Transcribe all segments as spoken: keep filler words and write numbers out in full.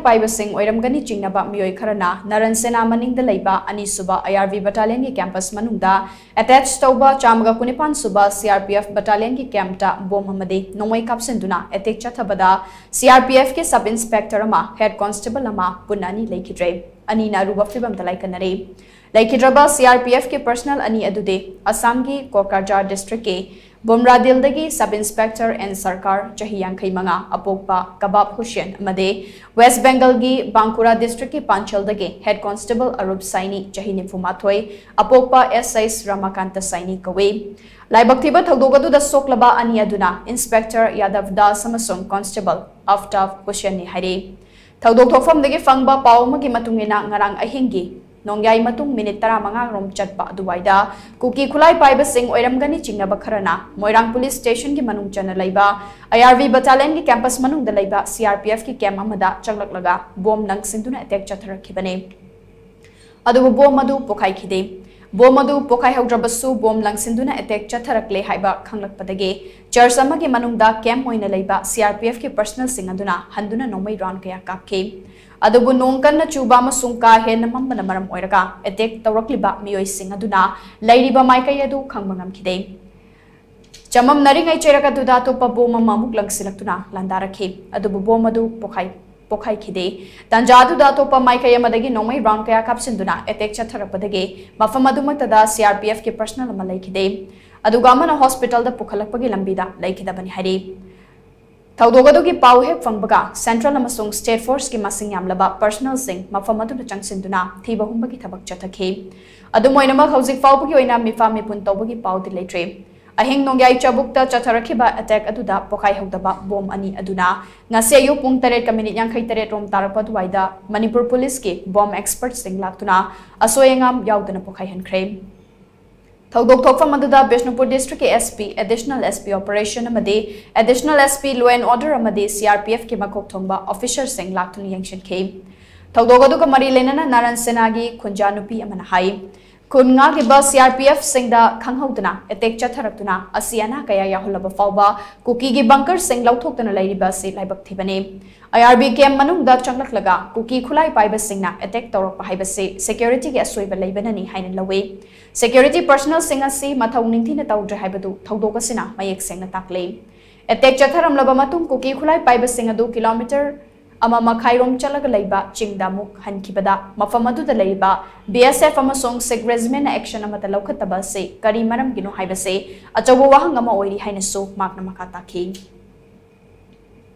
ꯄꯥꯏꯕꯁꯤꯡ ꯑꯣꯏꯔꯝꯒꯅꯤ ꯆꯤꯡꯅꯕ ꯃꯤꯑꯣꯏ ꯈꯔꯅ ꯅꯔꯟ ꯁꯦꯅꯥ ꯃꯅꯤꯡꯗ ꯂꯩꯕ ꯑꯅꯤꯁꯨꯕ ꯑꯥꯏ ꯑꯥꯔ ꯕꯤ ꯕꯠꯇꯥꯂꯤꯌꯟꯒꯤ ꯀꯦꯝꯄꯁ ꯃꯅꯨꯡꯗ ꯑꯦꯇꯦꯆ ꯇꯧꯕ ꯆꯥꯝꯃꯒ ꯀꯨꯟꯅꯤꯄꯥꯟ ꯁꯨꯕ ꯁꯤ ꯑꯥꯔ ꯄꯤ ꯑꯦꯐ ꯕꯠꯇꯥꯂꯤꯌꯟꯒꯤ ꯀꯦꯝꯞꯇ ꯕꯣꯝ ꯑꯃꯗꯤ ꯅꯣꯡꯃꯩ ꯀꯥꯞꯁꯤꯟꯗꯨꯅ ꯑꯦꯇꯦꯛ ꯆꯠꯊꯕꯗ ꯁꯤ ꯑꯥꯔ ꯄꯤ ꯑꯦꯐꯀꯤ ꯁꯕ ꯏꯟꯁꯄꯦꯛꯇꯔ ꯑꯃ, ꯍꯦꯗ ꯀꯣꯟꯁꯇꯦꯕꯜ ꯑꯃ, ꯄꯨꯟꯅ ꯑꯅꯤ ꯂꯩꯈꯤꯗ꯭ꯔꯦ꯫ ꯑꯅꯤꯅ ꯑꯔꯨꯕ ꯐꯤꯕꯝꯗ ꯂꯥꯏꯀꯠꯅꯔꯦ꯫ ꯂꯩꯈꯤꯗ꯭ꯔꯕ ꯁꯤ ꯑꯥꯔ ꯄꯤ ꯑꯦꯐꯀꯤ ꯄꯔꯁꯅꯦꯜ ꯑꯅꯤ ꯑꯗꯨꯗꯤ ꯑꯁꯥꯝꯒꯤ ꯀꯣꯀ꯭ꯔꯥꯖꯥꯔ ꯗꯤꯁꯇ꯭ꯔꯤꯛꯀꯤ ꯕꯨꯝꯔꯥꯗꯤꯜꯗꯒꯤ ꯁꯕ ꯏꯟꯁꯄꯦꯛꯇꯔ ꯑꯦꯟ ꯁꯔꯀꯥꯔ, ꯆꯍꯤ ꯌꯥꯡꯈꯩ ꯃꯉꯥ, ꯑꯄꯣꯛꯄ ꯀꯕꯥꯕ ꯍꯨꯁꯦꯟ, ꯑꯃꯗꯤ ꯋꯦꯁ ꯕꯦꯡꯒꯜꯒꯤ ꯕꯥꯡꯀꯨꯔꯥ ꯗꯤꯁꯇ꯭ꯔꯤꯛꯀꯤ ꯄꯥꯟꯆꯜꯗꯒꯤ ꯍꯦꯗ ꯀꯣꯟꯁꯇꯦꯕꯜ ꯑꯔꯨꯞ ꯁꯥꯏꯅꯤ, ꯆꯍꯤ ꯅꯤꯐꯨ ꯃꯥꯊꯣꯏ, ꯑꯄꯣꯛꯄ ꯑꯦꯁ ꯑꯩꯁ ꯔꯥꯃꯥꯀꯥꯟꯇ ꯁꯥꯏꯅꯤ ꯀꯧꯏ꯫ ꯂꯥꯏꯕꯛ ꯊꯤꯕ ꯊꯧꯗꯣꯛ ꯑꯗꯨꯗ ꯁꯣꯛꯂꯕ ꯑꯅꯤ ꯑꯗꯨꯅ ꯏꯟꯁꯄꯦꯛꯇꯔ ꯌꯥꯗꯕ ꯗꯥꯁ ꯑꯃꯁꯨꯡ ꯀꯣꯟꯁꯇꯦꯕꯜ ꯑꯐꯇꯥꯕ ꯍꯨꯁꯦꯟꯅꯤ ꯍꯥꯏꯔꯤ꯫ ꯊꯧꯗꯣꯛ ꯊꯣꯛꯐꯝꯗꯒꯤ ꯐꯪꯕ ꯄꯥꯎ ꯑꯃꯒꯤ ꯃꯇꯨꯡ ꯏꯟꯅ, ꯉꯔꯥꯡ ꯑꯍꯤꯡꯒꯤ ꯅꯣꯡꯌꯥꯏ ꯃꯇꯨꯡ ꯃꯤꯅꯤꯠ ꯇꯔꯥꯃꯉꯥ ꯔꯣꯝ ꯆꯠꯄ ꯑꯗꯨꯋꯥꯏꯗ ꯀꯨꯀꯤ ꯈꯨꯠꯂꯥꯏ ꯄꯥꯏꯕꯁꯤꯡ ꯑꯣꯏꯔꯝꯒꯅꯤ ꯆꯤꯡꯅꯕ ꯈꯔꯅ ꯃꯣꯏꯔꯥꯡ ꯄꯨꯂꯤꯁ ꯁ꯭ꯇꯦꯁꯟꯒꯤ ꯃꯅꯨꯡ ꯆꯟꯅ ꯂꯩꯕ ꯑꯥꯏ ꯑꯥꯔ ꯕꯤ ꯕꯠꯇꯥꯂꯤꯌꯟꯒꯤ ꯀꯦꯝꯄꯁ ꯃꯅꯨꯡꯗ ꯂꯩꯕ ꯁꯤ ꯑꯥꯔ ꯄꯤ ꯑꯦꯐꯀꯤ ꯀꯦꯝꯞ ꯑꯃꯗ ꯆꯪꯂꯛꯂꯒ ꯕꯣꯝ ꯂꯪꯁꯤꯟꯗꯨꯅ ꯑꯦꯇꯦꯛ ꯆꯠꯊꯔꯛꯈꯤꯕꯅꯤ꯫ ꯑꯗꯨꯕꯨ ꯕꯣꯝ ꯑꯗꯨ ꯄꯣꯈꯥꯏꯈꯤꯗꯦ꯫ ꯕꯣꯝ ꯑꯗꯨ ꯄꯣꯈꯥꯏꯍꯧꯗ꯭ꯔꯕꯁꯨ, ꯕꯣꯝ ꯂꯪꯁꯤꯟꯗꯨꯅ ꯑꯦꯇꯦꯛ ꯆꯠꯊꯔꯛꯂꯦ ꯍꯥꯏꯕ ꯈꯪꯂꯛꯄꯗꯒꯤ ꯆꯔꯆ ꯑꯃꯒꯤ ꯃꯅꯨꯡꯗ ꯀꯦꯝꯞ ꯑꯣꯏꯅ ꯂꯩꯕ ꯁꯤ ꯑꯥꯔ ꯄꯤ ꯑꯦꯐꯀꯤ ꯄꯔꯁꯅꯦꯜꯁꯤꯡ ꯑꯗꯨꯅ ꯍꯟꯗꯨꯅ ꯅꯣꯡꯃꯩ ꯔꯥꯎꯟ ꯀꯌꯥ ꯀꯥꯞꯈꯤ꯫ ꯑꯗꯨꯕꯨ ꯅꯣꯡ ꯀꯟꯅ ꯆꯨꯕ ꯑꯃꯁꯨꯡ ꯀꯥ ꯍꯦꯟꯅ ꯃꯝꯕꯅ ꯃꯔꯝ ꯑꯣꯏꯔꯒ ꯑꯦꯇꯦꯛ ꯇꯧꯔꯛꯂꯤꯕ ꯃꯤꯑꯣꯏꯁꯤꯡ ꯑꯗꯨꯅ ꯂꯩꯔꯤꯕ ꯃꯥꯏꯀꯩ ꯑꯗꯨ ꯈꯪꯕ ꯉꯝꯈꯤꯗꯦ꯫ ꯆꯃꯝꯅꯔꯤꯉꯩ ꯆꯩꯔꯛ ꯑꯗꯨꯗ ꯑꯇꯣꯞꯄ ꯕꯣꯝ ꯑꯃ ꯑꯃꯨꯛ ꯂꯪꯁꯤꯜꯂꯛꯇꯨꯅ ꯂꯥꯟꯗꯥꯔꯛꯈꯤ꯫ ꯑꯗꯨꯕꯨ ꯕꯣꯝ ꯑꯗꯨ ꯄꯣꯈꯥꯏ-, ꯄꯣꯈꯥꯏꯈꯤꯗꯦ꯫ ꯇꯥꯟꯖꯥ ꯑꯗꯨꯗ ꯑꯇꯣꯞꯄ ꯃꯥꯏꯀꯩ ꯑꯃꯗꯒꯤ ꯅꯣꯡꯃꯩ ꯔꯥꯎꯟ ꯀꯌꯥ ꯀꯥꯞꯁꯤꯟꯗꯨꯅ ꯑꯦꯇꯦꯛ ꯆꯠꯊꯔꯛꯄꯗꯒꯤ ꯃꯐꯝ ꯑꯗꯨꯃꯛꯇꯗ ꯁꯤ ꯑꯥꯔ ꯄꯤ ꯑꯦꯐꯀꯤ ꯄꯔꯁꯅꯦꯜ ꯑꯃ ꯂꯩꯈꯤꯗꯦ꯫ ꯑꯗꯨꯒ ꯑꯃꯅ ꯍꯣꯁꯄꯤꯇꯥꯜꯗ ꯄꯨꯈꯠꯂꯛꯄꯒꯤ ꯂꯝꯕꯤꯗ ꯂꯩꯈꯤꯗꯕꯅꯤ ꯍꯥꯏꯔꯤ꯫ ꯊꯧꯗꯣꯛ ꯑꯗꯨꯒꯤ ꯄꯥꯎ ꯍꯦꯛ ꯐꯪꯕꯒ ꯁꯦꯟꯇ꯭ꯔꯦꯜ ꯑꯃꯁꯨꯡ ꯁ꯭ꯇꯦꯠ ꯐꯣꯔꯁꯀꯤ ꯃꯁꯤꯡ ꯌꯥꯝꯂꯕ ꯄꯔꯁꯅꯦꯜꯁꯤꯡ ꯃꯐꯝ ꯑꯗꯨꯗ ꯆꯪꯁꯤꯟꯗꯨꯅ ꯊꯤꯕ ꯍꯨꯝꯕꯒꯤ ꯊꯕꯛ ꯆꯠꯊꯈꯤ꯫ ꯑꯗꯨꯝ ꯑꯣꯏꯅꯃꯛ, ꯍꯧꯖꯤꯛ ꯐꯥꯎꯕꯒꯤ ꯑꯣꯏꯅ ꯃꯤꯐꯥ ꯃꯤꯄꯨꯟ ꯇꯧꯕꯒꯤ ꯄꯥꯎꯗꯤ ꯂꯩꯇ꯭ꯔꯤ꯫ ꯑꯍꯤꯡ ꯅꯣꯡꯌꯥꯏ ꯆꯥꯕꯨꯛꯇ ꯆꯠꯊꯔꯛꯈꯤꯕ ꯑꯦꯇꯦꯛ ꯑꯗꯨꯗ ꯄꯣꯈꯥꯏꯍꯧꯗꯕ ꯕꯣꯝ ꯑꯅꯤ ꯑꯗꯨꯅ ꯉꯁꯤ ꯑꯌꯨꯛ ꯄꯨꯡ ꯇꯔꯦꯠꯀ ꯃꯤꯅꯤꯠ ꯌꯥꯡꯈꯩ ꯇꯔꯦꯠ ꯔꯣꯝ ꯇꯥꯔꯛꯄ ꯑꯗꯨꯋꯥꯏꯗ ꯃꯅꯤꯄꯨꯔ ꯄꯨꯂꯤꯁꯀꯤ ꯕꯣꯝ ꯑꯦꯛꯁꯄꯔꯠꯁꯤꯡ ꯂꯥꯛꯇꯨꯅ ꯑꯁꯣꯏ ꯑꯉꯥꯝ ꯌꯥꯎꯗꯅ ꯄꯣꯈꯥꯏꯍꯟꯈ꯭ꯔꯦ꯫ ꯊꯧꯗꯣꯛ ꯊꯣꯛꯐꯝ ꯑꯗꯨꯗ ꯕꯤꯁꯅꯨꯄꯨꯔ ꯗꯤꯁꯇ꯭ꯔꯤꯛꯀꯤ S P, additional S P operation ꯑꯃꯗꯤ additional S P law and order ꯑꯃꯗꯤ ꯁꯤ ꯑꯥꯔ ꯄꯤ ꯑꯦꯐꯀꯤ ꯃꯀꯣꯛ ꯊꯣꯡꯕ ꯑꯣꯐꯤꯁꯔꯁꯤꯡ ꯂꯥꯛꯇꯨꯅ ꯌꯦꯡꯁꯤꯟꯈꯤ꯫ ꯊꯧꯗꯣꯛ ꯑꯗꯨꯒ ꯃꯔꯤ ꯂꯩꯅꯅ ꯅꯥꯔꯟ ꯁꯦꯅꯥꯒꯤ ꯈꯨꯟꯖꯥ ꯅꯨꯄꯤ ꯑꯃꯅ ꯍꯥꯏ, ꯀꯨꯟ ꯉꯥꯛꯂꯤꯕ C R P F ꯁꯤꯡꯗ ꯈꯪꯍꯧꯗꯅ ꯑꯦꯇꯦꯛ ꯆꯠꯊꯔꯛꯇꯨꯅ ꯑꯁꯤ ꯑꯅꯥ ꯀꯌꯥ ꯌꯥꯎꯍꯜꯂꯕ ꯐꯥꯎꯕ ꯀꯨꯀꯤꯒꯤ ꯕꯪꯀꯔꯁꯤꯡ ꯂꯧꯊꯣꯛꯇꯨꯅ ꯂꯩꯔꯤꯕ ꯑꯁꯤ ꯂꯥꯏꯕꯛ ꯊꯤꯕꯅꯤ꯫ I R B ꯀꯦꯝ ꯃꯅꯨꯡꯗ ꯆꯪꯂꯛꯂꯒ ꯀꯨꯀꯤ ꯈꯨꯠꯂꯥꯏ ꯄꯥꯏꯕꯁꯤꯡꯅ ꯑꯦꯇꯦꯛ ꯇꯧꯔꯛꯄ ꯍꯥꯏꯕꯁꯤ ꯁꯦꯀ꯭ꯌꯨꯔꯤꯇꯤꯒꯤ ꯑꯁꯣꯏꯕ ꯂꯩꯕꯅꯅꯤ ꯍꯥꯏꯅ ꯂꯧꯏ꯫ ꯁꯦꯀ꯭ꯌꯨꯔꯤꯇꯤ ꯄꯔꯁꯅꯦꯜꯁꯤꯡ ꯑꯁꯤ ꯃꯊꯧ ꯅꯤꯡꯊꯤꯅ ꯇꯧꯗ꯭ꯔꯦ ꯍꯥꯏꯕꯗꯨ ꯊꯧꯗꯣꯛ ꯑꯁꯤꯅ ꯃꯌꯦꯛ ꯁꯦꯡꯅ ꯇꯥꯛꯂꯤ꯫ ꯑꯦꯇꯦꯛ ꯆꯠꯊꯔꯝꯂꯕ ꯃꯇꯨꯡ ꯀꯨꯀꯤ ꯈꯨꯠꯂꯥꯏ ꯄꯥꯏꯕꯁꯤꯡ ꯑꯗꯨ ꯀꯤꯂꯣꯃꯤꯇꯔ ꯑꯃ ꯃꯈꯥꯏꯔꯣꯝ ꯆꯠꯂꯒ ꯂꯩꯕ ꯆꯤꯡꯗ ꯑꯃꯨꯛ ꯍꯟꯈꯤꯕꯗ ꯃꯐꯝ ꯑꯗꯨꯗ ꯂꯩꯔꯤꯕ B S F ꯑꯃꯁꯨꯡ Sikh Regiment ꯅ action ꯑꯃꯠꯇ ꯂꯧꯈꯠꯇꯕ ꯑꯁꯤ ꯀꯔꯤ ꯃꯔꯝꯒꯤꯅꯣ ꯍꯥꯏꯕꯁꯤ ꯑꯆꯧꯕ ꯋꯥꯍꯪ ꯑꯃ ꯑꯣꯏꯔꯤ ꯍꯥꯏꯅꯁꯨ ꯃꯍꯥꯛꯅ ꯃꯈꯥ ꯇꯥꯈꯤ꯫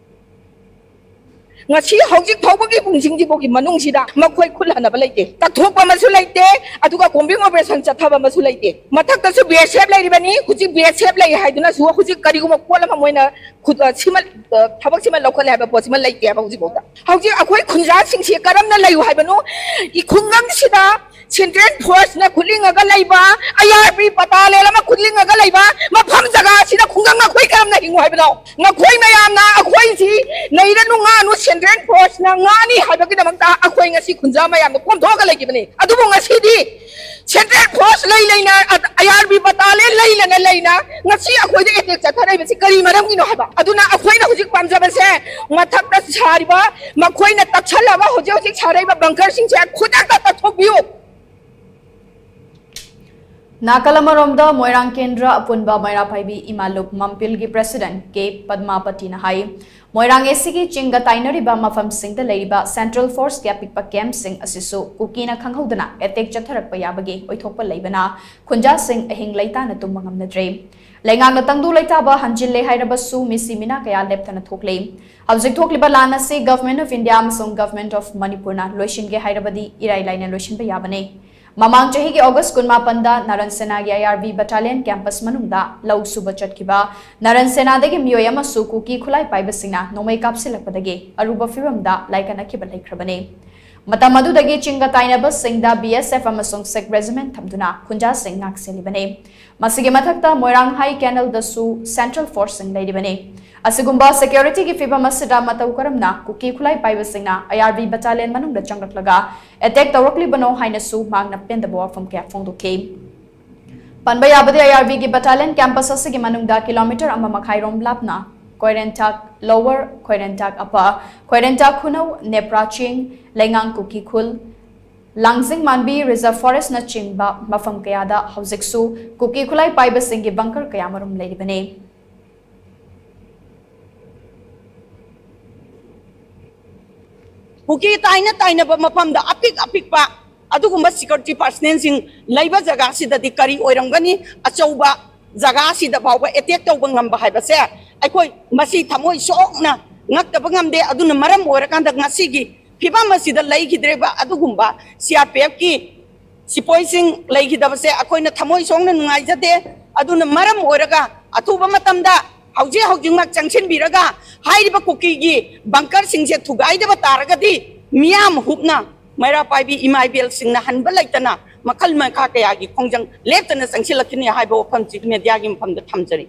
ꯉꯁꯤ ꯍꯧꯖꯤꯛ ꯐꯥꯎꯕꯒꯤ ꯄꯨꯡꯁꯤꯡꯁꯤꯐꯥꯎꯒꯤ ꯃꯅꯨꯡꯁꯤꯗ ꯃꯈꯣꯏ ꯈꯨꯠ ꯍꯟꯅꯕ ꯂꯩꯇꯦ, ꯇꯛꯊꯣꯛꯄ ꯑꯃꯁꯨ ꯂꯩꯇꯦ, ꯑꯗꯨꯒ combing operation ꯆꯠꯊꯕ ꯑꯃꯁꯨ ꯂꯩꯇꯦ꯫ ꯃꯊꯛꯇꯁꯨ B S F ꯂꯩꯔꯤꯕꯅꯤ, ꯍꯧꯖꯤꯛ B S F ꯂꯩ ꯍꯥꯏꯗꯨꯅꯁꯨ ꯍꯧꯖꯤꯛ ꯀꯔꯤꯒꯨꯝꯕ ꯄꯣꯠ ꯑꯃ ꯃꯣꯏꯅ ꯈꯨꯠ-, ꯑ, ꯁꯤꯃ, ꯑ, ꯊꯕꯛꯁꯤꯃ ꯂꯧꯈꯠꯂꯦ ꯍꯥꯏꯕ ꯄꯣꯠꯁꯤꯃ ꯂꯩꯇꯦꯕ ꯍꯧꯖꯤꯛꯐꯥꯎꯗ꯫ ꯍꯧꯖꯤꯛ ꯑꯩꯈꯣꯏ ꯈꯨꯟꯖꯥꯁꯤꯡꯁꯤ ꯀꯔꯝꯅ ꯂꯩꯌꯨ ꯍꯥꯏꯕꯅꯣ? ꯏ-, ꯈꯨꯡꯒꯪꯁꯤꯗ Central Force ꯅ ꯈꯨꯠꯂꯤꯡꯉꯒ ꯂꯩꯕ, I R B battalion ꯑꯃ ꯈꯨꯠꯂꯤꯡꯉꯒ ꯂꯩꯕ ꯃꯐꯝ ꯖꯒꯥ ꯑꯁꯤꯗ ꯈꯨꯡꯒꯪ ꯑꯩꯈꯣꯏ ꯀꯔꯝꯅ ꯍꯤꯡꯉꯨ ꯍꯥꯏꯕꯅꯣ? ꯅꯈꯣꯏ ꯃꯌꯥꯝꯅ ꯑꯩꯈꯣꯏꯁꯤ ꯂꯩꯔꯅꯨ ꯉꯥꯅꯨ, Central Force ꯅ ꯉꯥꯅꯤ ꯍꯥꯏꯕꯒꯤꯗꯃꯛꯇ ꯑꯩꯈꯣꯏ ꯉꯁꯤ ꯈꯨꯟꯖꯥ ꯃꯌꯥꯝꯗ ꯀꯣꯝꯊꯣꯛꯑꯒ ꯂꯩꯈꯤꯕꯅꯤ꯫ ꯑꯗꯨꯕꯨ ꯉꯁꯤꯗꯤ Central Force ꯂꯩ ꯂꯩꯅ, I R B battalion ꯂꯩ ꯂꯩꯅ ꯂꯩꯅ ꯉꯁꯤ ꯑꯩꯈꯣꯏꯗ attack ꯆꯠꯊꯔꯛꯏꯕꯁꯤ ꯀꯔꯤ ꯃꯔꯝꯒꯤꯅꯣ ꯍꯥꯏꯕ꯫ ꯑꯗꯨꯅ ꯑꯩꯈꯣꯏꯅ ꯍꯧꯖꯤꯛ ꯄꯥꯝꯖꯕꯁꯦ ꯃꯊꯛꯇ ꯁꯥꯔꯤꯕ, ꯃꯈꯣꯏꯅ ꯇꯛꯁꯜꯂꯕ ꯍꯧꯖꯤꯛ ꯍꯧꯖꯤꯛ ꯁꯥꯔꯛꯏꯕ bunker ꯁꯤꯡꯁꯦ ꯈꯨꯗꯛꯇ ꯇꯛꯊꯣꯛꯄꯤꯌꯨ꯫ ꯅꯥꯀꯜ ꯑꯃꯔꯣꯝꯗ ꯃꯣꯏꯔꯥꯡ ꯀꯦꯟꯗ꯭ꯔ ꯑꯄꯨꯟꯕ ꯃꯩꯔꯥ ꯄꯥꯏꯕꯤ ꯏꯃꯥ ꯂꯨꯞ ꯃꯝꯄꯤꯜꯒꯤ president K ꯄꯗꯃꯥꯄꯇꯤꯅ ꯍꯥꯏ, ꯃꯣꯏꯔꯥꯡ ꯑꯦꯁꯤꯒꯤ ꯆꯤꯡꯒ ꯇꯥꯏꯅꯔꯤꯕ ꯃꯐꯝꯁꯤꯡꯗ ꯂꯩꯔꯤꯕ Central Force ꯀꯤ ꯑꯄꯤꯛꯄ camp ꯁꯤꯡ ꯑꯁꯤꯁꯨ ꯀꯨꯀꯤꯅ ꯈꯪꯍꯧꯗꯅ attack ꯆꯠꯊꯔꯛꯄ ꯌꯥꯕꯒꯤ ꯑꯣꯏꯊꯣꯛꯄ ꯂꯩꯕꯅ ꯈꯨꯟꯖꯥꯁꯤꯡ ꯑꯍꯤꯡ ꯂꯩꯇꯥꯅ ꯇꯨꯝꯕ ꯉꯝꯅꯗ꯭ꯔꯦ꯫ ꯂꯩꯉꯥꯛꯅ ꯇꯪꯗꯨ ꯂꯩꯇꯥꯕ ꯍꯟꯖꯤꯜꯂꯦ ꯍꯥꯏꯔꯕꯁꯨ ꯃꯤꯁꯤ ꯃꯤꯅꯥ ꯀꯌꯥ ꯂꯦꯞꯇꯅ ꯊꯣꯛꯂꯦ꯫ ꯍꯧꯖꯤꯛ ꯊꯣꯛꯂꯤꯕ ꯂꯥꯟ ꯑꯁꯤ Government of India ꯑꯃꯁꯨꯡ Government of ꯃꯅꯤꯄꯨꯔꯅ ꯂꯣꯏꯁꯤꯟꯒꯦ ꯍꯥꯏꯔꯕꯗꯤ ꯏꯔꯥꯏ ꯂꯥꯏꯅ ꯂꯣꯏꯁꯤꯟꯕ ꯌꯥꯕꯅꯤ꯫ ꯃꯃꯥꯡ ꯆꯍꯤꯒꯤ August ꯀꯨꯟꯃꯥꯄꯟꯗ ꯅꯥꯔꯟ ꯁꯦꯅꯥꯒꯤ I R B battalion campus ꯃꯅꯨꯡꯗ ꯂꯧ ꯁꯨꯕ ꯆꯠꯈꯤꯕ ꯅꯥꯔꯟ ꯁꯦꯅꯥꯗꯒꯤ ꯃꯤꯑꯣꯏ ꯑꯃꯁꯨ ꯀꯨꯀꯤ ꯈꯨꯠꯂꯥꯏ ꯄꯥꯏꯕꯁꯤꯡꯅ ꯅꯣꯡꯃꯩ ꯀꯥꯞꯁꯤꯜꯂꯛꯄꯗꯒꯤ ꯑꯔꯨꯕ ꯐꯤꯕꯝꯗ ꯂꯥꯏꯀꯠꯅꯈꯤꯕ ꯂꯩꯈ꯭ꯔꯕꯅꯤ꯫ ꯃꯇꯝ ꯑꯗꯨꯗꯒꯤ ꯆꯤꯡꯒ ꯇꯥꯏꯅꯕꯁꯤꯡꯗ B S F ꯑꯃꯁꯨꯡ Sikh Regiment ꯊꯝꯗꯨꯅ ꯈꯨꯟꯖꯥꯁꯤꯡ ꯉꯥꯛ ꯁꯦꯜꯂꯤꯕꯅꯤ꯫ ꯃꯁꯤꯒꯤ ꯃꯊꯛꯇ ꯃꯣꯏꯔꯥꯡ High Canal ꯗꯁꯨ Central Force ꯁꯤꯡ ꯂꯩꯔꯤꯕꯅꯤ꯫ ꯑꯁꯤꯒꯨꯝꯕ ꯁꯦꯀ꯭ꯌꯨꯔꯤꯇꯤꯒꯤ ꯐꯤꯕꯝ ꯑꯁꯤꯗ ꯃꯇꯧ ꯀꯔꯝꯅ ꯀꯨꯀꯤ ꯈꯨꯠꯂꯥꯏ ꯄꯥꯏꯕꯁꯤꯡꯅ ꯑꯥꯏ ꯑꯥꯔ ꯕꯤ ꯕꯇꯥꯂꯤꯌꯟ ꯃꯅꯨꯡꯗ ꯆꯪꯂꯛꯂꯒ ꯑꯦꯇꯦꯛ ꯇꯧꯔꯛꯂꯤꯕꯅꯣ ꯍꯥꯏꯅꯁꯨ ꯃꯍꯥꯛꯅ ꯄꯦꯟꯗꯕ ꯋꯥꯐꯝ ꯀꯌꯥ ꯐꯣꯡꯗꯣꯛꯈꯤ꯫ ꯄꯟꯕ ꯌꯥꯕꯗꯤ, ꯑꯥꯏ ꯑꯥꯔ ꯕꯤꯒꯤ ꯕꯇꯥꯂꯤꯌꯟ ꯀꯦꯝꯄꯁ ꯑꯁꯤꯒꯤ ꯃꯅꯨꯡꯗ ꯀꯤꯂꯣꯃꯤꯇꯔ ꯑꯃ ꯃꯈꯥꯏ ꯔꯣꯝ ꯂꯥꯞꯅ ꯈꯣꯏꯔꯦꯟꯊꯥꯛ ꯂꯣꯋꯔ, ꯈꯣꯏꯔꯦꯟꯊꯥꯛ ꯑꯞꯄꯔ, ꯈꯣꯏꯔꯦꯟꯊꯥꯛ ꯈꯨꯅꯧ, ꯅꯦꯄ꯭ꯔꯥ ꯆꯤꯡ, ꯂꯩꯉꯥꯡ ꯀꯨꯀꯤ ꯈꯨꯜ, ꯂꯥꯡꯖꯤꯡ ꯃꯥꯟꯕꯤ ꯔꯤꯖꯔꯚ ꯐꯣꯔꯦꯁꯅꯆꯤꯡꯕ ꯃꯐꯝ ꯀꯌꯥꯗ ꯍꯧꯖꯤꯛꯁꯨ ꯀꯨꯀꯤ ꯈꯨꯠꯂꯥꯏ ꯄꯥꯏꯕꯁꯤꯡꯒꯤ ꯕꯪꯀꯔ ꯀꯌꯥꯃꯔꯨꯝ ꯂꯩꯔꯤꯕꯅꯤ꯫ ꯀꯨꯀꯤ ꯇꯥꯏꯅ ꯇꯥꯏꯅꯕ ꯃꯐꯝꯗ ꯑꯄꯤꯛ ꯑꯄꯤꯛꯄ ꯑꯗꯨꯒꯨꯝꯕ ꯁꯦꯀ꯭ꯌꯨꯔꯤꯇꯤ ꯄꯥꯔꯁꯅꯦꯜꯁꯤꯡ ꯂꯩꯕ ꯖꯒꯥꯁꯤꯗꯗꯤ ꯀꯔꯤ ꯑꯣꯏꯔꯝꯒꯅꯤ? ꯑꯆꯧꯕ ꯖꯒꯥꯁꯤꯗ ꯐꯥꯎꯕ ꯑꯦꯇꯦꯛ ꯇꯧꯕ ꯉꯝꯕ ꯍꯥꯏꯕꯁꯦ ꯑꯩꯈꯣꯏ ꯃꯁꯤ ꯊꯃꯣꯏ ꯁꯣꯛꯅ ꯉꯛꯇꯕ ꯉꯝꯗꯦ꯫ ꯑꯗꯨꯅ ꯃꯔꯝ ꯑꯣꯏꯔꯀꯥꯟꯗ ꯉꯁꯤꯒꯤ ꯐꯤꯕꯝ ꯑꯁꯤꯗ ꯂꯩꯈꯤꯗ꯭ꯔꯤꯕ ꯑꯗꯨꯒꯨꯝꯕ ꯁꯤ ꯑꯥꯔ ꯄꯤ ꯑꯦꯐꯀꯤ ꯁꯤꯄꯣꯏꯁꯤꯡ ꯂꯩꯈꯤꯗꯕꯁꯦ ꯑꯩꯈꯣꯏꯅ ꯊꯃꯣꯏ ꯁꯣꯛꯅ ꯅꯨꯡꯉꯥꯏꯖꯗꯦ꯫ ꯑꯗꯨꯅ ꯃꯔꯝ ꯑꯣꯏꯔꯒ ꯑꯊꯨꯕ ꯃꯇꯝꯗ ꯍꯧꯖꯤꯛ ꯍꯧꯖꯤꯛꯃꯛ ꯆꯪꯁꯤꯟꯕꯤꯔꯒ ꯍꯥꯏꯔꯤꯕ ꯀꯨꯀꯤꯒꯤ ꯕꯪꯀꯔꯁꯤꯡꯁꯦ ꯊꯨꯒꯥꯏꯗꯕ ꯇꯥꯔꯒꯗꯤ ꯃꯤꯌꯥꯝ ꯍꯨꯞꯅ ꯃꯩꯔꯥ ꯄꯥꯏꯕꯤ ꯏꯃꯥ ꯏꯕꯦꯜꯁꯤꯡꯅ ꯍꯟꯕ ꯂꯩꯇꯅ ꯃꯈꯜ ꯃꯈꯥ ꯀꯌꯥꯒꯤ ꯈꯣꯡꯖꯪ ꯂꯦꯞꯇꯅ ꯆꯪꯁꯤꯜꯂꯛꯈꯤꯅꯤ ꯍꯥꯏꯕ ꯋꯥꯐꯝꯁꯤ ꯃꯦꯗꯤꯌꯥꯒꯤ ꯃꯐꯝꯗ ꯊꯝꯖꯔꯤ꯫